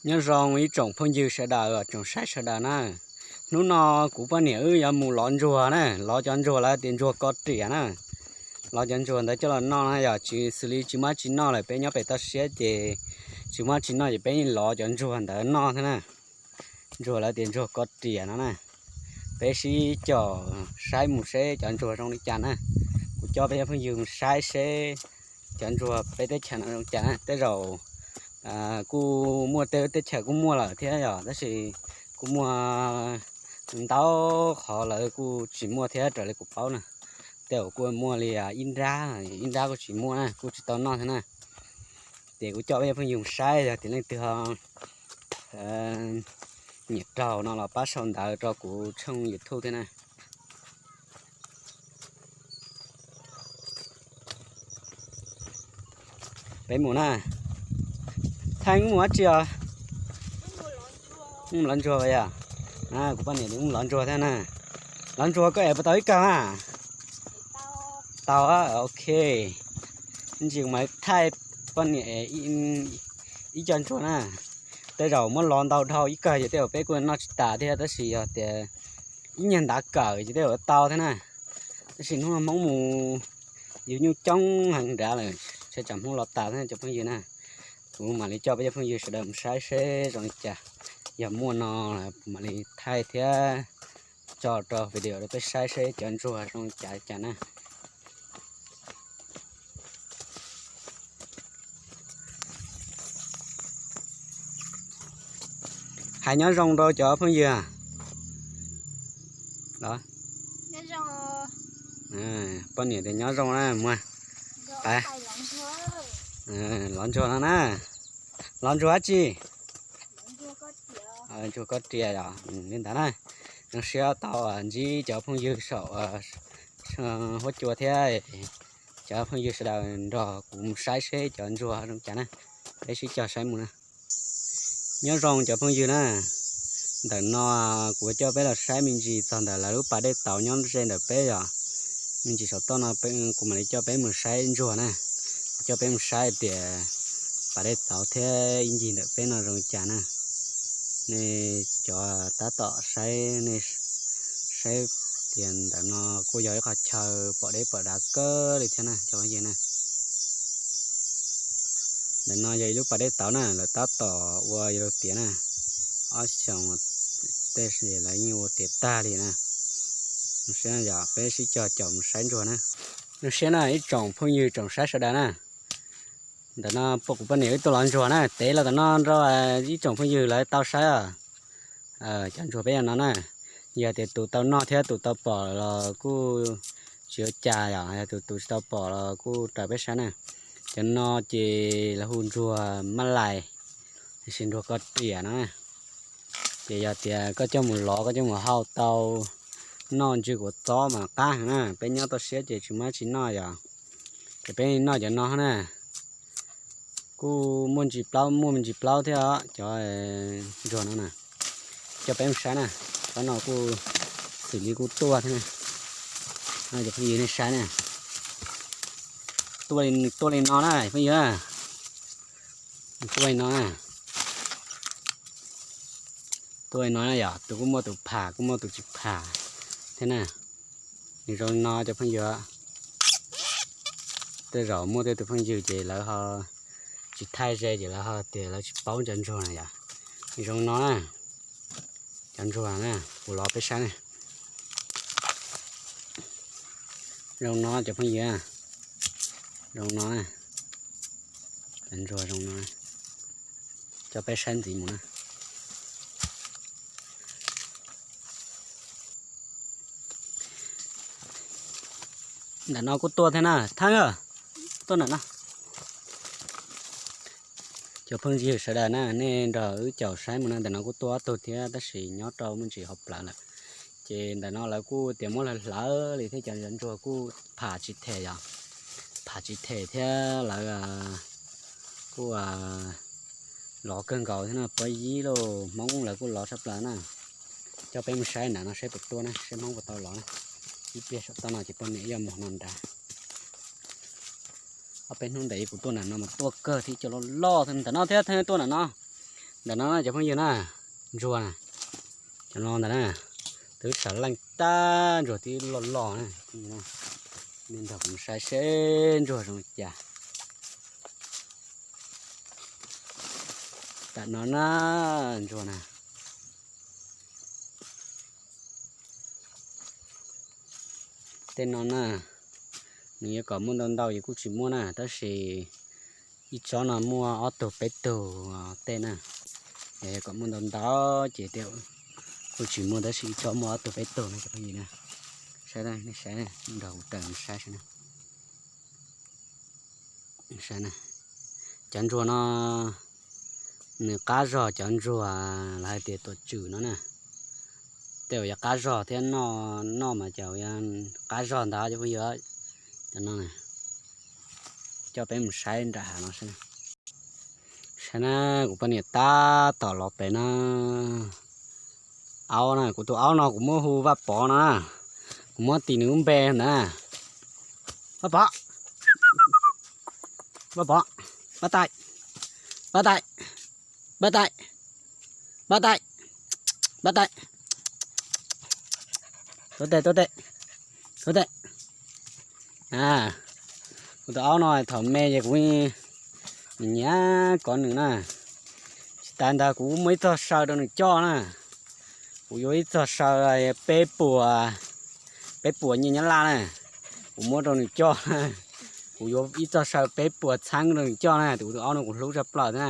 Nyob zoo ib tsoom phooj ywg sawv daws, tsoom saib sawv daws na. Hnub no kuv poj niam wb yuav mus lov ntsuag na, lov cov ntsuag lawv tias ntsuag ko riam na. Lov cov ntsuag ntawd coj los noj na, yog tsis xws li tsis muaj tsis noj lawm, peb nyob pem toj siab ces tsis muaj tsis noj ces peb lov cov ntsuag ntawd noj thiab na. Ntsuag lawv tias ntsuag ko riam no na. Peb sib caum saib mus seb cov ntsuag zoo li cas na. Kuv coj peb cov phooj ywg mus saib seb cov ntsuag peb teb chaws no zoo cas na. Tej zaum kuj muaj, tej teb chaws kuj muaj lawm thiab yom, tab sis kuj muaj ntau qhov lawv kuj tsis muaj thiab raws li kuv paub na. Tej zaum kuj muaj li ib nrab, ib nrab kuj tsis muaj na, kuj tsis tau noj thiab na. Ces kuv coj peb cov phooj ywg mus saib, yog tias leej twg ho nyiam raug no los pab sau ntawv rau kuv tshooj YouTube thiab na. Peb mus na. Thaij mus dab tsi os? Mus lov ntsuag yom. Kuv poj niam mus lov ntsuag thiab na. Lov ntsuag koj ev puas tau ib kawg na? Tau, ok. Ntsis kuv mam thaij poj niam ib co ntsuag na. Tej zaum muab lov ntau dhau ib kawg ces tej zaum peb kuj noj tsis tas thiab, tab sis yog tias ib nyuag ntav kawm ces tej zaum tau thiab na. Tab sis hnub no Hmoob mus yug nyuj coob heev nrad lawm, tsam Hmoob los tas thiab cov phooj ywg na. Kuv mam li coj peb cov phooj ywg sawv daws mus saib seb zoo li cas. Yog muaj no kuv mam li thaij thiab tso rau video rau peb saib seb cov ntsuag zoo li cas li cas na. Hais nyob zoo rau cov phooj ywg. Poj niam tias nyob zoo na, mus lov ntsuag no na. Lov ntsuag dab tsi? Ntsuag ko riam yom, li ntawd na. Zoo siab tau ntsib cov phooj ywg saum huab cua thiab cov phooj ywg sawv daws nrog kuv mus saib seb cov ntsuag zoo cas na. Peb sib cog saib mus na. Nyob zoo cov phooj ywg na, ntawm no kuv coj peb los saib me ntsis txog ntawm lawv lub pas dej tauv nyob ze ntawm peb yom. Me ntsis saum toj no kuv mam li coj peb mus saib ntsuag na, coj peb mus saib tias pas dej tauv thiab ib ncig ntawm peb no zoo li cas na. Nej cov tab tom saib, nej saib tias ntawm no kuj yog ib qhov chaw pom deb pom dav kawg li thiab na cov phooj ywg na. Ntawm no yog ib lub pas dej tauv na, lawv tab tom ua yog lug tiav na, ob xyoos tej lawv yeej ua tiav tag li na. Zoo siab yog peb sib cog caum mus saib ntsuag na. Zoo siab na ib tsoom phooj ywg tsoom saib sawv daws na. Ntawm no kuv poj niam wb tuaj lov ntsuag na, tev los tom no rau ib tsoom phooj ywg lawv tau saib os. Cov ntsuag peb yog no na, yog tias tus tau noj thiab tus tau pom los kuj tsis ua cas yom, yog tus tus tsis tau pom los kuj raws peb saib na. Cov no ces lawv hu ntsuag mab lais, tiam sis ntsuag ko riam no na. Ces yog tias koj coj mus lov koj coj mus hau tau noj ntsw kuv txob mas qab heev na, peb nyob toj siab ces tsis muaj dab tsi noj yom. Ces peb noj cov no na. Kuj muaj ntsis plaub, muaj me ntsis plaub thiab os cov ntsuag no na. Coj peb mus saib na, cov no kuj xws li kuj tuaj thiab na. Cov phooj ywg nej saib na, tuaj li no na phooj ywg, tuaj li no na. Tuaj li no na yom, tus kuj muaj tus pham kuj muaj tus tsis pham thiab na. Nws zoo li no cov phooj ywg. Tej zaum muaj tej tus phooj ywg ces lawv ho tsis thaij ze ces lawv ho tias lawv tsis paub cov ntsuag na yom. Nws zoo li no na, cov ntsuag na, kuv lov peb saib na. Zoo no cov phooj ywg, zoo no, cov ntsuag zoo no, coj peb saib ntxiv mus na. Ntawm no kuj tuaj thiab na, Thaj, tuaj ntawm no. Cov phooj ywg sawv daws na, nej nrog wb caum saib mus na, ntawm no kuj tuaj ob tug thiab tab sis nyob rau muaj ntsis hauv plawv lawm. Ces ntawm no lawv kuj tias muab hlawv hlawv li thiab cov ntsuag kuj pham tsis them yom, pham tsis them thiab lawv kuj lov kawg nkaus thiab no, pob yib lauj, Hmoob lawv kuj lov tshaj plaws na. Coj peb mus saib ntawm no saib puas tuaj na, saib Hmoob puas tau lov na. Ib pliag saum toj no ces poj niam yuav mus no nrad. Ob peb hnub ntawd kuv tuaj ntawm no mas tuaj kawg thiab, cov loj loj ntawm no thiab tuaj ntawm no. Ntawm no cov phooj ywg na, ntsuag na, cov no ntawm na, twb tsham leej tag, ntsuag twb loj loj na. Nej nrog kuv saib seb ntsuag zoo li cas. Tam no na, ntsuag na, tej no na, nws yuav kom muaj ntau ntau ces kuj tsis muaj na, tab sis ib tsob no muaj ob tug peb tug tej na. Kom muaj ntau ntau ces kuj tsis muaj, tab sis ib tsob muaj ob tug peb tug no cov phooj ywg na. Saib, nej saib, nrog kuv tawm saib saib na. Saib na, cov ntsuag no nws qab zog cov ntsuag lawv hais tias tuam tswm no na. Tej uas yog qab zog thiab, noj mas cov qab zog ntag cov phooj ywg. Cov no, coj peb mus saib nram hav no saib. Saib na, kuv poj niam tab tom los pem na. Aub na, kuv tus aub no kuv muab hu Vaj Pov no na. Kuv muab tis nws lub npe ntawd na. Vaj Pov, Vaj Pov, Vaj Taim, Vaj Taim, Vaj Taim, Vaj Taim, Vaj Taim, tuaj teb, tuaj teb, tuaj teb. Kuv tus aub no thaum me ces kuv nyiam kov nws na. Tsis tas ntawd kuv muab ib txog saw rau nws coj na. Kuv yuav ib txog saw peb puas, peb puas nyiaj Nyab Laj na. Kuv muab rau nws coj na. Kuv yuav ib txog saw peb puas txheeb rau nws coj na. Kuv tus aub no kuv hlub tshaj plaws na.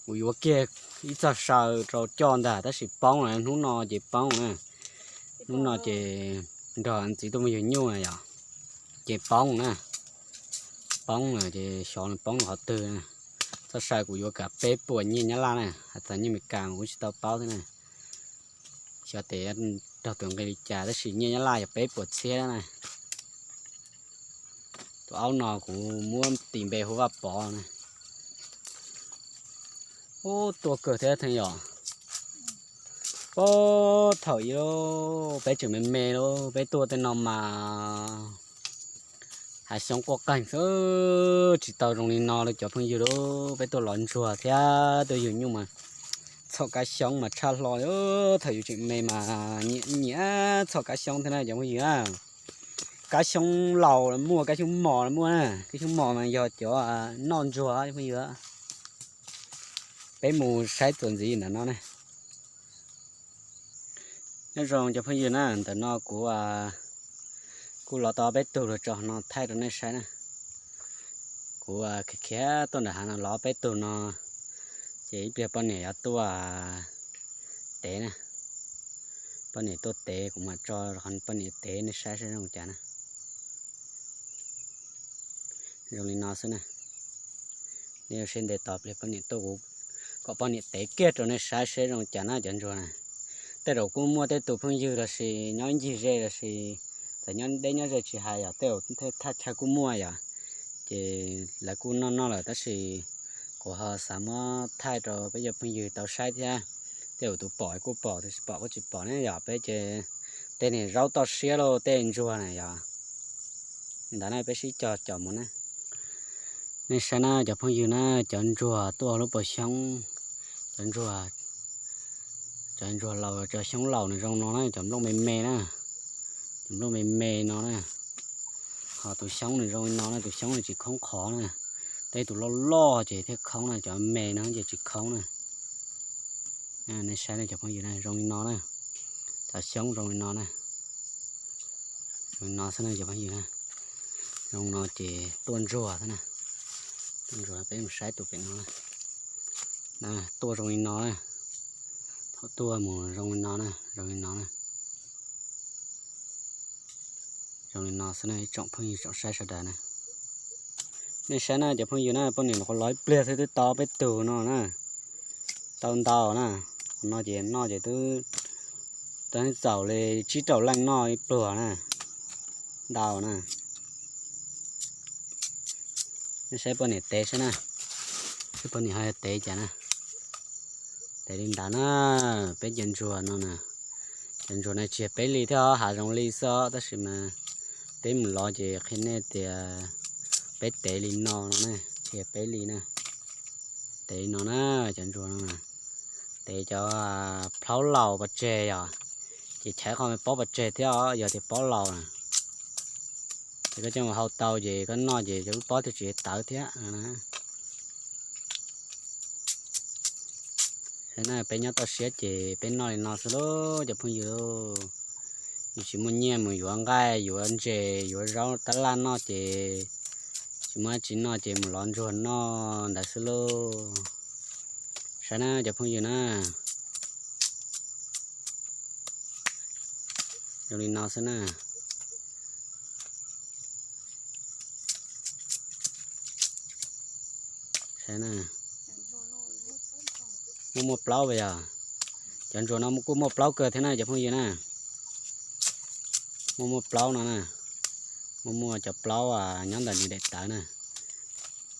Kuv yuav kiag ib txog saw rau coj ntag, tab sis poob lawm, hnub no ces poob na. Hnub no ces nrog ntxiv tuaj muag yug nyuj na yom, ces poob na. Poob na ces xyov nws poob rau qhov twg na. Txog saw kuv yuav kav peb puas nyiaj Nyab Laj na, hais txog nyiaj Amelikas kuv tsis tau paub thiab na. Xyov tes raug tus nqi li cas tab sis nyiaj Nyab Laj yog peb puas txhiab na. Tus aub no kuv muab tis npe hu Vaj Pov na. Ub, tuaj kawg thiab theej yom. Puag thaum ub peb tseem me me lauj, peb tuaj tej no mas hav xyoob quaj qeeg xwb, tsis tau zoo li no li cov phooj ywg lauj. Peb tuaj lov ntsuag thiab tuaj yug nyuj mas txhom kab xyoob mas tshaj hlo li. Thaum yus tseem me mas nyiam nyiam txhom kab xyoob thiab na cov phooj ywg na. Kab xyoob laus los muaj, kab xyoob mos los muaj na. Kab xyoob mos mas yog cov noj ntsuag cov phooj ywg. Peb mus saib txuas ntxiv ntawm no na. Nyob zoo cov phooj ywg na, ntawm no kuv kuj lov tau peb tug los tso no thaij rau nej saib na. Kuv khiav khiav tuaj nram hav no lov peb tug no, ces ib pliag poj niam yuav tuaj tev na. Poj niam tuaj tev kuv mam tso qhov poj niam tev nej saib saib zoo cas na. Zoo li no xwb na. Nej ua siab ntev tos pliag poj niam tuaj kuv kom poj niam tev kiag rau nej saib seb zoo cas na cov ntsuag na. Tej zaum kuj muaj tej tus phooj ywg los sis nyob ncig ze los sis txawm nyob deb nyob ze tsis hais yom, tej zaum thaj chaw kuj muaj yom. Ces lawv kuj noj noj lawm tab sis kuv ho xav muab thaij rau peb cov phooj ywg tau saib thiab. Tej zaum tus pom kuj pom, tus tsis pom kuj tsis pom ne yom. Peb ces tej niag zaub toj siab lauj, tej ntsuag na yom. Ntawd na peb sib cog cov mus na. Nej saib na cov phooj ywg na, cov ntsuag tuaj lub puas xyoob, cov ntsuag, cov ntsuag laus, cov xyoob laus nws zoo no na, cov nplooj me me na, cov nplooj me me no na. Ho tus xyoob nws zoo li no na, tus xyoob nws tsis khoob qhov na. Tej tus loj loj ces thiaj khoob na, cov me no ces tsis khoob na. Nej saib na cov phooj ywg na, zoo li no na. Cov xyoob zoo li no na. Zoo li no xwb na cov phooj ywg na. Zoo no ces tuaj ntsuag xwb na. Tuaj ntsuag, peb mus saib tus pem no na. Tuaj zoo li no na. Thaum tuaj mus zoo li no na, zoo li no na. Zoo li no xwb na ib tsoom phooj ywg tsoom saib sawv daws na. Nej saib na cov phooj ywg na, poj niam los ib pliag xwb twb tau peb tug no na. Tau ntau na. Qhov no ces noj ces twb txaus li tsib rau leej noj ib pluag na. Ntau na. Nej saib poj niam tev saib na, saib poj niam ho tev cas na. Tev li ntawd na, peb cov ntsuag no na. Cov ntsuag no tsis yog peb li thiab os, hav zoov li xwb os, tab sis mas peb mus lov ces qhia nej tias peb tev li no no na, tsis yog peb li na. Tev li no na, cov ntsuag no na. Tev cov plaub laus pov tseg yog, ces chaiv qhov me pob pov tseg thiab os, yog tias pob laus na. Ces koj coj mus hau tau ces koj noj ces cov lub pob thiaj tsis tawv thiab. Peb nyob toj siab ces peb noj li no xwb lauj cov phooj ywg lauj. Yus tsis muaj nyiaj mus yuav nqaij yuav ntses yuav zaub tab laj noj ces tsis muaj dab tsi noj ces mus lov ntsuag noj ntawd xwb lauj. Saib na cov phooj ywg na. Zoo li no xwb na. Saib na. Muaj muaj plaub yog. Cov ntsuag no kuj muaj plaub kawg thiab na cov phooj ywg na. Muaj muaj plaub no na. Muaj muaj cov plaub nyob ntawm nws daim tawv na.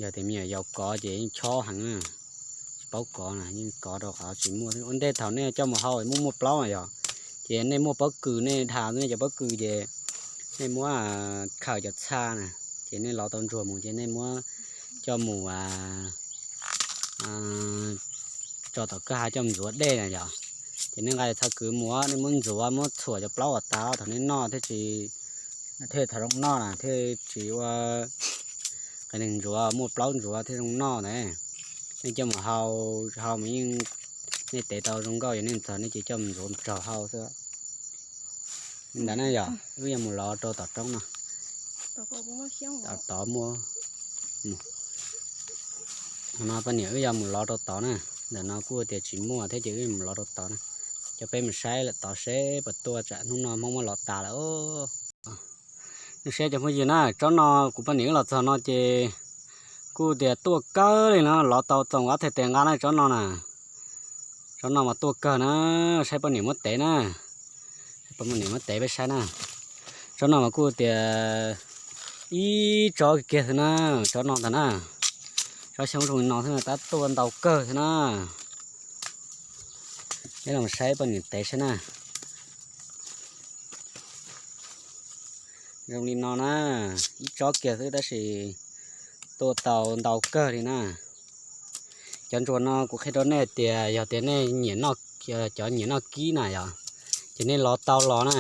Yog tias me nyuam yaus kov ces yeej chob heev na. Tsis paub kov na, yeej kov rau qhov tsis muaj. Ua ntej thaum nej coj mus hau muaj muaj plaub na yog, ces nej muaj pob kws nej dhau nej cov pob kws ces nej muab khawm cov txha na, ces nej lov tau ntsuag mus ces nej muab coj mus tso tom kwj ha coj mus ntxuav dej na yog. Ces nej nqa txha kws mus nej muab ntxuav muab txhuam cov plaub uas tas thaum nej noj thiaj tsis, thiaj thaum zoo noj na thiaj tsis ua qe ntsuav muaj plaub ntsuav thiaj zoo noj na. Nej coj mus hau, hau mus yeej, nej tev tau zoo nkauj yog nej txog nej ces coj mus ntxuav tsaug hau xwb. Ntawd na yog wb yuav mus lov rau tom roob no. Tod muaj, no poj niam wb yuav mus lov rau tod na. Ntawm no kuj tias tsis muaj thiab ces wb mus lov rau tod na. Coj peb mus saib lawm tod seb puas tuaj tsam hnub no Hmoob muab lov tas lawm. Saib cov phooj ywg na, tsob no kuv poj niam wb los txog no ces kuj tias tuaj kawg li no, lov tau txoos ob txhais tes nqa na tsob no na. Tsob no mas tuaj kawg na, saib poj niam muab tev na. Poj niam muab tev peb saib na. Tsob no mas kuj tias ib tsob kiag xwb na, tsob no ntag na. Tsob xyoob zoo li no xwb tab tuaj ntau kawg xwb na. Peb los saib poj niam tev saib na. Zoo li no na, ib tsob kiag xwb tab sis tuaj tau ntau kawg li na. Cov ntsuag no kuv qhia rau nej tias yog tias nej nyiam noj, cov nyiam noj kib na yog, ces nej lov tau los na,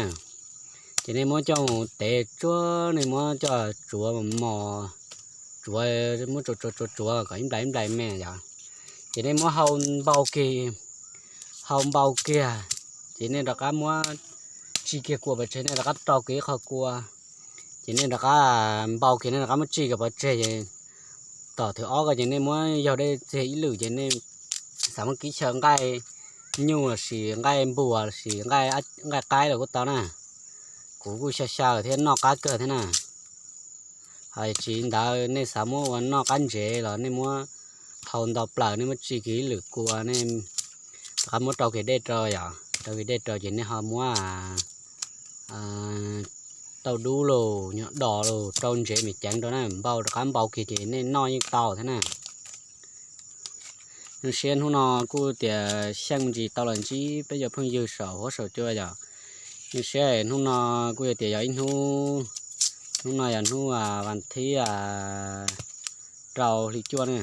ces nej muab coj mus tev tsuag, nej muab coj tsuav mos, tsuav, muab tsuav tsuav tsuav tsuav kom ib nplais ib nplais me yog, ces nej muab hau npau kiag, hau npau kiag, ces nej rov qab muab tsis kiag kua pov tseg, nej rov qab rau kiag ib qho kua, ces nej rov qab npau kiag, nej rov qab muab tsis kiag pov tseg, ces tom thwv ob ko ces nej muab yaug dej txiag ib lwm ces nej xav muab kib chaw nqaij nyuj los sis nqaij npuas los sis nqaij qaib los kuj tau na. Kuv kuj xyaw xyaw thiab noj qab kawg thiab na. Ho tsis ntawd nej xav muab ua noj qab ntsev los nej muab hau ntau plaws, nej muab tsis kiag ib lwm kua, nej rov qab muab rau kiag dej rau yom, rau kiag dej rau ces nej ho muab tauj dub los nyuag dos los rau ntsev me ceev rau na, npau rov qab npau kiag ces nej noj yeej tau thiab na. Zoo siab hnub no kuj tias xyeej me ntsis tau los ntsib peb cov phooj ywg saum huab saum cua yom. Zoo siab hnub no kuj yog tias yog ib hnub, hnub no yog hnub vas thib rau hli cuaj na,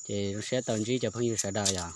ces zoo siab tau ntsib cov phooj ywg sawv daws yom.